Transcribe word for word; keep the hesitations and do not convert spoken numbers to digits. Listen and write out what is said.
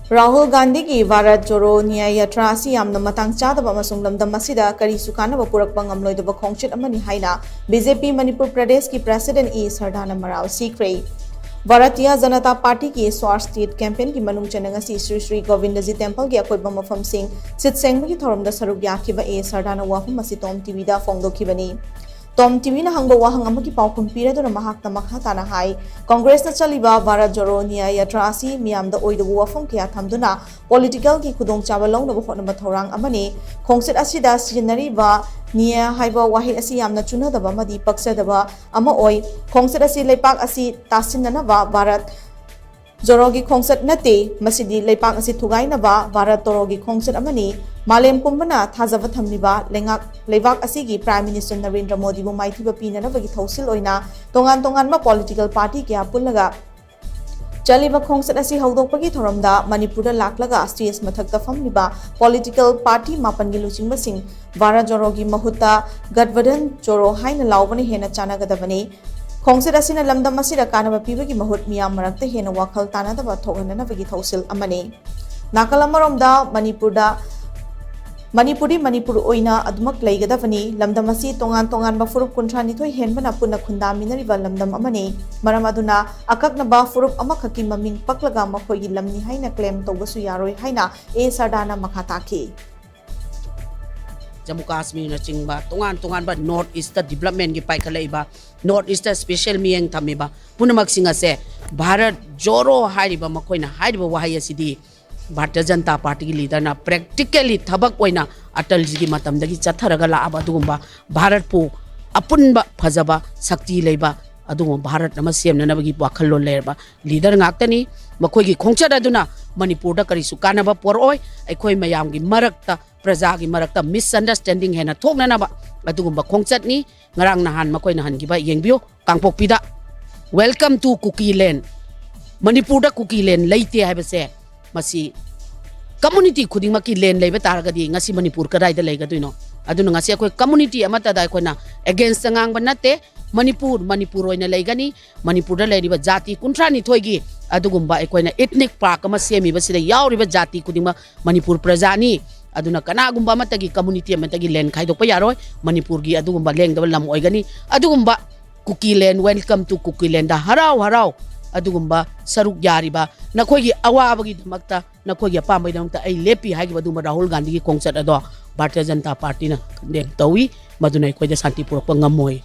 ꯔꯥꯍꯨꯜ ꯒꯥꯟꯙꯤꯒꯤ ꯚꯥꯔꯠ ꯖꯣꯔꯣ ꯅ꯭ꯌꯥꯌ ꯌꯥꯇ꯭ꯔꯥ ꯑꯁꯤ ꯌꯥꯝꯅ ꯃꯇꯥꯡ ꯆꯥꯗꯕ ꯑꯃꯁꯨꯡ ꯂꯝꯗꯝ ꯑꯁꯤꯗ ꯀꯔꯤꯁꯨ ꯀꯥꯟꯅꯕ ꯄꯨꯔꯛꯄ ꯉꯝꯂꯣꯏꯗꯕ ꯈꯣꯡꯆꯠ ꯑꯃꯅꯤ ꯍꯥꯏꯅ ꯕꯤ ꯖꯦ ꯄꯤ ꯃꯅꯤꯄꯨꯔ ꯄ꯭ꯔꯗꯦꯁꯀꯤ ꯄ꯭ꯔꯦꯁꯤꯗꯦꯟꯠ ꯏ ꯁꯔꯗꯥꯅ ꯃꯔꯥꯜ ꯁꯤꯈ꯭ꯔꯦ꯫ ꯚꯥꯔꯇꯤꯌ ꯖꯅꯇꯥ ꯄꯥꯔꯇꯤꯒꯤ ꯁ꯭ꯋꯥꯁ ꯁ꯭ꯇꯦꯠ ꯀꯦꯝꯄꯦꯟꯒꯤ ꯃꯅꯨꯡ ꯆꯟꯅ ꯉꯁꯤ ꯁ꯭ꯔꯤ ꯁ꯭ꯔꯤ ꯒꯣꯕꯤꯟꯗꯖꯤ ꯇꯦꯝꯄꯜꯒꯤ ꯑꯀꯣꯏꯕ ꯃꯐꯝꯁꯤꯡ ꯁꯤꯠ ꯁꯦꯡꯕꯒꯤ ꯊꯧꯔꯝꯗ ꯁꯔꯨꯛ ꯌꯥꯈꯤꯕ ꯏ ꯁꯔꯗꯥꯅ ꯋꯥꯐꯝ ꯑꯁꯤ ꯇꯣꯝ ꯇꯤ ꯚꯤꯗ ꯐꯣꯡꯗꯣꯛꯈꯤꯕꯅꯤ꯫ ꯇꯣꯝ ꯇꯤ ꯚꯤꯅ ꯍꯪꯕ ꯋꯥꯍꯪ ꯑꯃꯒꯤ ꯄꯥꯎꯈꯨꯝ ꯄꯤꯔꯗꯨꯅ ꯃꯍꯥꯛꯅ ꯃꯈꯥ ꯇꯥꯅ ꯍꯥꯏ, ꯀꯪꯒ꯭ꯔꯦꯁꯅ ꯆꯠꯂꯤꯕ ꯚꯥꯔꯠ ꯖꯣꯔꯣ ꯅ꯭ꯌꯥꯌ ꯌꯥꯇ꯭ꯔꯥ ꯑꯁꯤ ꯃꯤꯌꯥꯝꯗ ꯑꯣꯏꯗꯕ ꯋꯥꯐꯝ ꯀꯌꯥ ꯊꯝꯗꯨꯅ ꯄꯣꯂꯤꯇꯤꯀꯦꯜꯒꯤ ꯈꯨꯗꯣꯡꯆꯥꯕ ꯂꯧꯅꯕ ꯍꯣꯠꯅꯕ ꯊꯧꯔꯥꯡ ꯑꯃꯅꯤ꯫ ꯈꯣꯡꯆꯠ ꯑꯁꯤꯗ ꯁꯤꯖꯤꯟꯅꯔꯤꯕ ꯅ꯭ꯌꯥꯌ ꯍꯥꯏꯕ ꯋꯥꯍꯩ ꯑꯁꯤ ꯌꯥꯝꯅ ꯆꯨꯅꯗꯕ ꯑꯃꯗꯤ ꯄꯛꯆꯗꯕ ꯑꯃ ꯑꯣꯏ꯫ ꯈꯣꯡꯆꯠ ꯑꯁꯤ ꯂꯩꯄꯥꯛ ꯑꯁꯤ ꯇꯥꯁꯤꯟꯅꯅꯕ ꯚꯥꯔꯠ ꯖꯣꯔꯣꯒꯤ ꯈꯣꯡꯆꯠ ꯅꯠꯇꯦ, ꯃꯁꯤꯗꯤ ꯂꯩꯄꯥꯛ ꯑꯁꯤ ꯊꯨꯒꯥꯏꯅꯕ ꯚꯥꯔꯠ ꯇꯣꯔꯣꯒꯤ ꯈꯣꯡꯆꯠ ꯑꯃꯅꯤ꯫ ꯃꯥꯂꯦꯝ ꯄꯨꯝꯕꯅ ꯊꯥꯖꯕ ꯊꯝꯂꯤꯕ ꯂꯩꯉꯥꯛ, ꯂꯩꯕꯥꯛ ꯑꯁꯤꯒꯤ ꯄ꯭ꯔꯥꯏꯝ ꯃꯤꯅꯤꯁꯇꯔ ꯅꯔꯦꯟꯗ꯭ꯔ ꯃꯣꯗꯤꯕꯨ ꯃꯥꯏꯊꯤꯕ ꯄꯤꯅꯅꯕꯒꯤ ꯊꯧꯁꯤꯜ ꯑꯣꯏꯅ ꯇꯣꯉꯥꯟ ꯇꯣꯉꯥꯟꯕ ꯄꯣꯂꯤꯇꯤꯀꯦꯜ ꯄꯥꯔꯇꯤ ꯀꯌꯥ ꯄꯨꯜꯂꯒ ꯆꯠꯂꯤꯕ ꯈꯣꯡꯆꯠ ꯑꯁꯤ ꯍꯧꯗꯣꯛꯄꯒꯤ ꯊꯧꯔꯝꯗ ꯃꯅꯤꯄꯨꯔꯗ ꯂꯥꯛꯂꯒ ꯁ꯭ꯇꯦꯖ ꯃꯊꯛꯇ ꯐꯝꯂꯤꯕ ꯄꯣꯂꯤꯇꯤꯀꯦꯜ ꯄꯥꯔꯇꯤ ꯃꯥꯄꯟꯒꯤ ꯂꯨꯆꯤꯡꯕꯁꯤꯡ ꯚꯥꯔꯠ ꯖꯣꯔꯣꯒꯤ ꯃꯍꯨꯠꯇ ꯒꯠꯕꯙꯟ ꯖꯣꯔꯣ ꯍꯥꯏꯅ ꯂꯥꯎꯕꯅ ꯍꯦꯟꯅ ꯆꯥꯟꯅꯒꯗꯕꯅꯤ꯫ ꯈꯣꯡꯆꯠ ꯑꯁꯤꯅ ꯂꯝꯗꯝ ꯑꯁꯤꯗ ꯀꯥꯟꯅꯕ ꯄꯤꯕꯒꯤ ꯃꯍꯨꯠ ꯃꯤꯌꯥꯝ ꯃꯔꯛꯇ ꯍꯦꯟꯅ ꯋꯥꯈꯜ ꯇꯥꯅꯗꯕ ꯊꯣꯛꯍꯟꯅꯅꯕꯒꯤ ꯊꯧꯁꯤꯜ ꯑꯃꯅꯤ꯫ ꯅꯥꯀꯜ ꯑꯃꯔꯣꯝꯗ ꯃꯅꯤꯄꯨꯔꯗ, ꯃꯅꯤꯄꯨꯔꯗꯤ ꯃꯅꯤꯄꯨꯔ ꯑꯣꯏꯅ ꯑꯗꯨꯃꯛ ꯂꯩꯒꯗꯕꯅꯤ꯫ ꯂꯝꯗꯝ ꯑꯁꯤ ꯇꯣꯉꯥꯟ ꯇꯣꯉꯥꯟꯕ ꯐꯨꯔꯨꯞ ꯀꯨꯟꯊ꯭ꯔꯥ ꯅꯤꯊꯣꯏ ꯍꯦꯟꯕꯅ ꯄꯨꯟꯅ ꯈꯨꯟꯗꯥꯃꯤꯟꯅꯔꯤꯕ ꯂꯝꯗꯝ ꯑꯃꯅꯤ꯫ ꯃꯔꯝ ꯑꯗꯨꯅ ꯑꯀꯛꯅꯕ ꯐꯨꯔꯨꯞ ꯑꯃꯈꯛꯀꯤ ꯃꯃꯤꯡ ꯄꯛꯂꯒ ꯃꯈꯣꯏꯒꯤ ꯂꯝꯅꯤ ꯍꯥꯏꯅ ꯀ꯭ꯂꯦꯝ ꯇꯧꯕꯁꯨ ꯌꯥꯔꯣꯏ ꯍꯥꯏꯅ ꯑꯦ ꯁꯔꯗꯥꯅ ꯃꯈꯥ ꯇꯥꯈꯤ꯫ ꯖꯝꯃꯨ ꯀꯥꯁꯃꯤꯔꯅꯆꯤꯡꯕ ꯇꯣꯉꯥꯟ ꯇꯣꯉꯥꯟꯕ ꯅꯣꯔꯠ ꯏꯁꯇ ꯗꯤꯕꯂꯞꯃꯦꯟꯒꯤ ꯄꯥꯏꯈꯠꯂꯛꯏꯕ, ꯅꯣꯔꯠ ꯏꯁꯇ ꯏꯁꯄꯤꯁꯦꯜ ꯃꯤꯠꯌꯦꯡ ꯊꯝꯃꯤꯕ ꯄꯨꯝꯅꯃꯛꯁꯤꯡ ꯑꯁꯦ ꯚꯥꯔꯠ ꯖꯣꯔꯣ ꯍꯥꯏꯔꯤꯕ ꯃꯈꯣꯏꯅ ꯍꯥꯏꯔꯤꯕ ꯋꯥꯍꯩ ꯑꯁꯤꯗꯤ ꯚꯥꯔꯇꯤꯌ ꯖꯅꯇꯥ ꯄꯥꯔꯇꯤꯒꯤ ꯂꯤꯗꯔꯅ ꯄ꯭ꯔꯦꯛꯇꯤꯀꯦꯜꯂꯤ ꯊꯕꯛ ꯑꯣꯏꯅ ꯑꯇꯜꯖꯤꯒꯤ ꯃꯇꯝꯗꯒꯤ ꯆꯠꯊꯔꯒ ꯂꯥꯛꯑꯕ ꯑꯗꯨꯒꯨꯝꯕ ꯚꯥꯔꯠꯄꯨ ꯑꯄꯨꯟꯕ ꯐꯖꯕ ꯁꯛꯇꯤ ꯂꯩꯕ ꯑꯗꯨꯒꯨꯝꯕ ꯚꯥꯔꯠ ꯑꯃ ꯁꯦꯝꯅꯅꯕꯒꯤ ꯋꯥꯈꯜꯂꯣꯟ ꯂꯩꯔꯕ ꯂꯤꯗꯔ ꯉꯥꯛꯇꯅꯤ꯫ ꯃꯈꯣꯏꯒꯤ ꯈꯣꯡꯆꯠ ꯑꯗꯨꯅ ꯃꯅꯤꯄꯨꯔꯗ ꯀꯔꯤꯁꯨ ꯀꯥꯟꯅꯕ ꯄꯨꯔꯛꯑꯣꯏ꯫ ꯑꯩꯈꯣꯏ ꯃꯌꯥꯝꯒꯤ ꯃꯔꯛꯇ, ꯄ꯭ꯔꯖꯥꯒꯤ ꯃꯔꯛꯇ ꯃꯤꯁꯑꯟꯗꯔꯁꯇꯦꯟꯗꯤꯡ ꯍꯦꯟꯅ ꯊꯣꯛꯅꯅꯕ ꯑꯗꯨꯒꯨꯝꯕ ꯈꯣꯡꯆꯠꯅꯤ꯫ ꯉꯔꯥꯡ ꯅꯍꯥꯟ ꯃꯈꯣꯏꯅ ꯍꯟꯈꯤꯕ ꯌꯦꯡꯕꯤꯌꯨ, ꯀꯥꯡꯄꯣꯛꯄꯤꯗ "Welcome to Kuki land", ꯃꯅꯤꯄꯨꯔꯗ ꯀꯨꯀꯤ ꯂꯦꯟ ꯂꯩꯇꯦ ꯍꯥꯏꯕꯁꯦ, ꯃꯁꯤ ꯀꯝꯃꯨꯅꯤꯇꯤ ꯈꯨꯗꯤꯡꯃꯛꯀꯤ ꯂꯦꯟ ꯂꯩꯕ ꯇꯥꯔꯒꯗꯤ ꯉꯁꯤ ꯃꯅꯤꯄꯨꯔ ꯀꯗꯥꯏꯗ ꯂꯩꯒꯗꯣꯏꯅꯣ? ꯑꯗꯨꯅ ꯉꯁꯤ ꯑꯩꯈꯣꯏ community ꯑꯃꯠꯇꯗ ꯑꯩꯈꯣꯏꯅ against ꯉꯥꯡꯕ ꯅꯠꯇꯦ꯫ ꯃꯅꯤꯄꯨꯔ ꯃꯅꯤꯄꯨꯔ ꯑꯣꯏꯅ ꯂꯩꯒꯅꯤ꯫ ꯃꯅꯤꯄꯨꯔꯗ ꯂꯩꯔꯤꯕ ꯖꯥꯇꯤ ꯀꯨꯟꯊ꯭ꯔꯥ ꯅꯤꯊꯣꯏꯒꯤ ꯑꯗꯨꯒꯨꯝꯕ ꯑꯩꯈꯣꯏꯅ ethnic park ꯑꯃ ꯁꯦꯝꯃꯤꯕꯁꯤꯗ ꯌꯥꯎꯔꯤꯕ ꯖꯥꯇꯤ ꯈꯨꯗꯤꯡꯃꯛ ꯃꯅꯤꯄꯨꯔ ꯄ꯭ꯔꯖꯥꯅꯤ꯫ ꯑꯗꯨꯅ ꯀꯅꯥꯒꯨꯝꯕ ꯑꯃꯠꯇꯒꯤ community ꯑꯃꯠꯇꯒꯤ land ꯈꯥꯏꯗꯣꯛꯄ ꯌꯥꯔꯣꯏ꯫ ꯃꯅꯤꯄꯨꯔꯒꯤ ꯑꯗꯨꯒꯨꯝꯕ ꯂꯦꯡꯗꯕ ꯂꯝ ꯑꯣꯏꯒꯅꯤ꯫ ꯑꯗꯨꯒꯨꯝꯕ ꯀꯨꯀꯤ land, welcome to Kuki land ꯗ ꯍꯔꯥꯎ ꯍꯔꯥꯎ ꯑꯗꯨꯒꯨꯝꯕ ꯁꯔꯨꯛ ꯌꯥꯔꯤꯕ ꯅꯈꯣꯏꯒꯤ ꯑꯋꯥꯕꯒꯤꯗꯃꯛꯇ, ꯅꯈꯣꯏꯒꯤ ꯑꯄꯥꯝꯕꯒꯤꯗꯃꯛꯇ ꯑꯩ ꯂꯦꯞꯄꯤ ꯍꯥꯏꯈꯤꯕ ꯑꯗꯨꯒꯨꯝꯕ ꯔꯥꯍꯨꯜ ꯒꯥꯟꯙꯤꯒꯤ ꯈꯣꯡꯆꯠ ꯑꯗꯣ ꯚꯥꯔꯇꯤꯌ ꯖꯅꯇꯥ ꯄꯥꯔꯇꯤꯅ condemn ꯇꯧꯏ꯫ ꯃꯗꯨꯅ ꯑꯩꯈꯣꯏꯗ ꯁꯥꯟꯇꯤ ꯄꯨꯔꯛꯄ ꯉꯝꯃꯣꯏ꯫